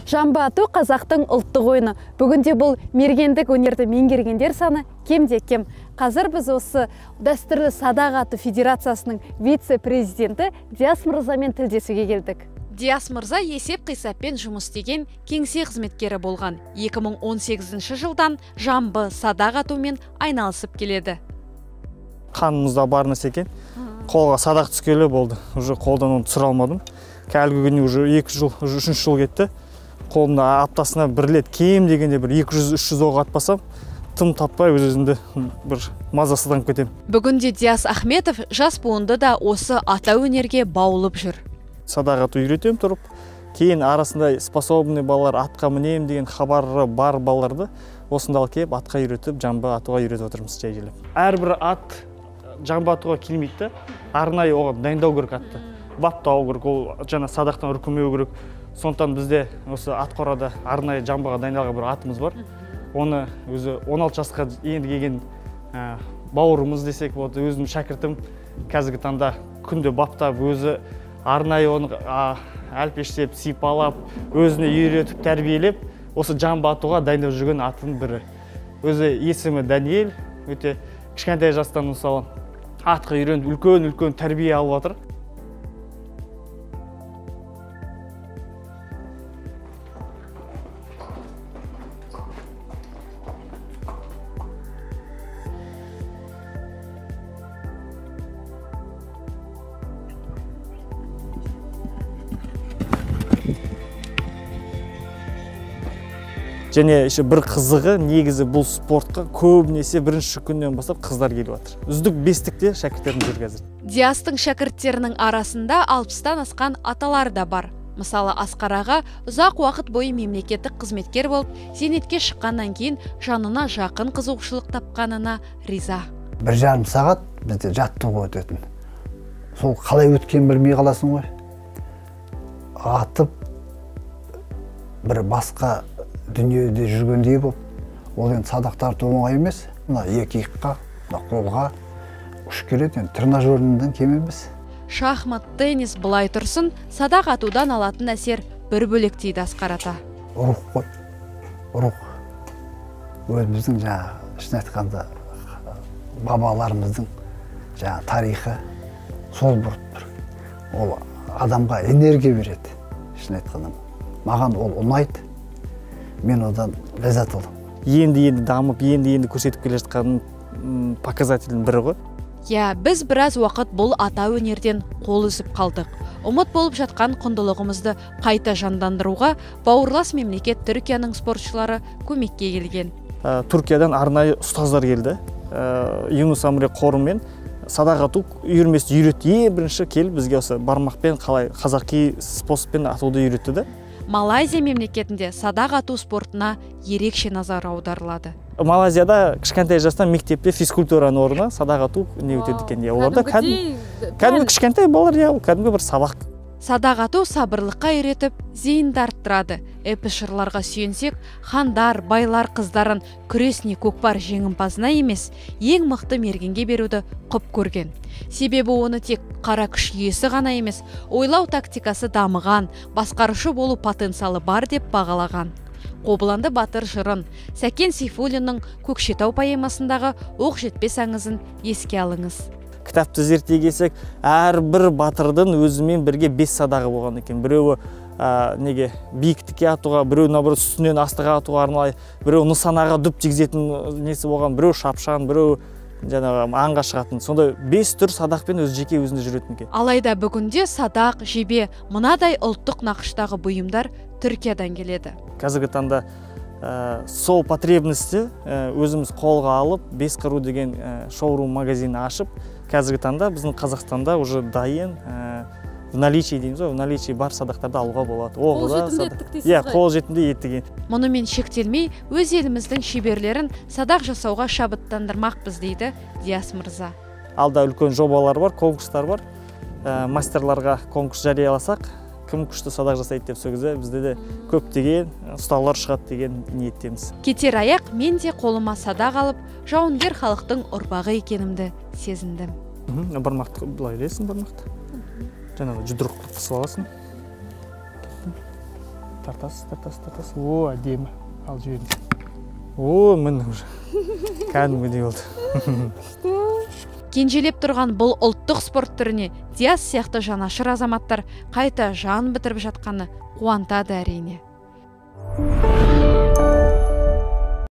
Жамбы ату қазақтың ұлттық ойыны. Бүгінде бұл мергендік өнерді меңгергендер саны кемде кем. Қазір біз осы дәстүрлі садақ ату федерациясының вице-президенті Диас мырзамен тілдесуге келдік. Диас мырза есеп қисаппен жұмыс істеген кеңсе қызметкері болған. 2018 жылдан жамбы садақ атумен айналысып келеді. Қанымызда бар нәрсе екен. Қолға садақ түскелі болды. Уже қолдан оны түсіре алмадым. Әлгі күнге уже 2 жыл, уже 3 жыл кетті. Қолымда аптасына бір рет кем дегенде бір 200-300 оқ атпасам, тым таппай өз-өзімді бір мазасызданып кетемін. Бүгінде Диас Ахметов жас буынды да осы ата өнерге баулып жүр. Садақ ату үйретем тұрып, кейін арасында способный балалар, атқа мінемін деген хабары бар балаларды осында алып келіп атқа үйретіп, жамбы атуға үйретіп отырмыз жай-жайлап. Әрбір ат жамбы атуға келмейді, арнайы оған дайындау керек атты. Баптау керек, ол жаңа садақтан үркімеу керек. Сондықтан бізде осы ат қорада арнайы жамбыға дайындалған бір атымыз бар. Оны өзі 16 жасқа енді келген бауырымыз десек болады, өзімнің шәкіртім қазіргі таңда күнде баптап, өзі арнайы оны әлпештеп, сипалап, өзіне үйретіп, тәрбиелеп, осы жамбы атуға дайындап жүрген аттың бірі. Өзі есімі Даниэль, өте кішкентай жастан мысалы атқа үйреніп, үлкен-үлкен тәрбие алып жатыр. Және еще бір қызығы, негізі бұл спортқа көбінесе бірінші күннен бастап қыздар келіп жатыр. Үздік бестікте шәкірттерім жүр қазір. Диастың шәкірттерінің арасында 60-тан асқан аталар да бар. Мысалы, Асқар аға ұзақ уақыт бойы мемлекеттік қызметкер болып, зейнетке шыққаннан кейін жанына жақын қызығушылық тапқанына риза. 1,5 сағат бізде жаттығу өтетін. Сол қалай өткенін білмей қаласың ғой. Атып бір басқа дүниеде жүргендей болып, ол енді садақ тарту оңай емес. Мына екі иыққа, мына қолға күш келеді, енді тренажерінен кем емес. Шахмат, теннис былай тұрсын, садақ атудан алатын әсер бір бөлек дейді Асқар ата. Рух қой, рух. Өзіміздің жаңағы, шын айтқанда, бабаларымыздың жаңағы тарихы сол бұрып тұр. Ол адамға энергия береді, шын айтқанда. Маған ол ұнайды. Мен одан ләззат алдым. Енді-енді дамып, енді-енді көрсетіп келе жатқан показателдің бірі ғой. Иә, біз біраз уақыт бұл ата өнерден қол үзіп қалдық. Ұмыт болып жатқан құндылығымызды қайта жандандыруға бауырлас мемлекет Түркияның спортшылары көмекке келген. Түркиядан арнайы ұстаздар келді. Юнус Амре қорымен садақ ату үйірмесі үйретті. Ең бірінші келіп бізге осы бармақпен қалай қазақи способпен атуды үйретті де. Малайзия мемлекетінде садақ ату спортына ерекше назар аударылады. Малайзияда кішкентай жастан мектепте физкультураның орнына садақ ату не өтеді екен. Оларда кәдімгі кішкентай балалар, иә, кәдімгі бір сабақ. Садақ ату сабырлыққа үйретіп, зейінді арттырады. Эпос жырларға сүйенсек, хандар, байлар қыздарын күрес не көкпар жеңімпазына емес, ең мықты мергенге беруді құп көрген. Себебі оны тек қара күш иесі ғана емес, ойлау тактикасы дамыған, басқарушы болу потенциалы бар деп бағалаған. Қобыланды батыр жырын, Сәкен Сейфуллиннің Көкшетау поэмасындағы оқ жетпес аңызын еске алыңыз. Кітапты зерттей келсек, әрбір батырдың өзімен бірге 5 садағы болған екен. Біреуі неге биіктікке атуға, біреуі наоборот үстінен астыға атуға арнайы, біреуі нысанаға дүп тигізетін несі болған, біреуі шапшаң, біреуі жаңағы аңға шығатын. Сондай 5 түр садақпен өзі жеке өзінде жүретін екен. Алайда бүгінде садақ, жебе, мынадай ұлттық нақыштағы бұйымдар Түркиядан келеді. Қазіргі таңда сол потребності өзіміз қолға алып, 5 қыру деген шоурум магазинін ашып, қазіргі таңда біздің Қазақстанда уже дайын в наличии дейміз ғой, в наличии бар садақтарды алуға болады. Қол жетімді еттік дейсіз ғой? Иә, қол жетімді еттік. Мұнымен шектелмей, өз еліміздің шеберлерін садақ жасауға шабыттандырмақпыз дейді Диас мырза. Алда үлкен жобалар бар, конкурстар бар. Мастерларға конкурс жарияласақ, кім күшті садақ жасайды деп сол кезде бізде де көптеген ұсталар шығады деген ниеттеміз. Кетер аяқ мен де қолыма садақ алып, жауынгер халықтың ұрпағы екенімді сезіндім. Бармақты былай ілесің, бармақты. Жаңағы жұдырық қысып аласың. Тартасыз, тартасыз, тартасыз. О, әдемі. Ал, жіберіңіз. О, міне, уже кәдімгідей болды. Кенжелеп тұрған бұл ұлттық спорт түріне Диас сияқты жанашыр азаматтар қайта жан бітіріп жатқаны қуантады, әрине.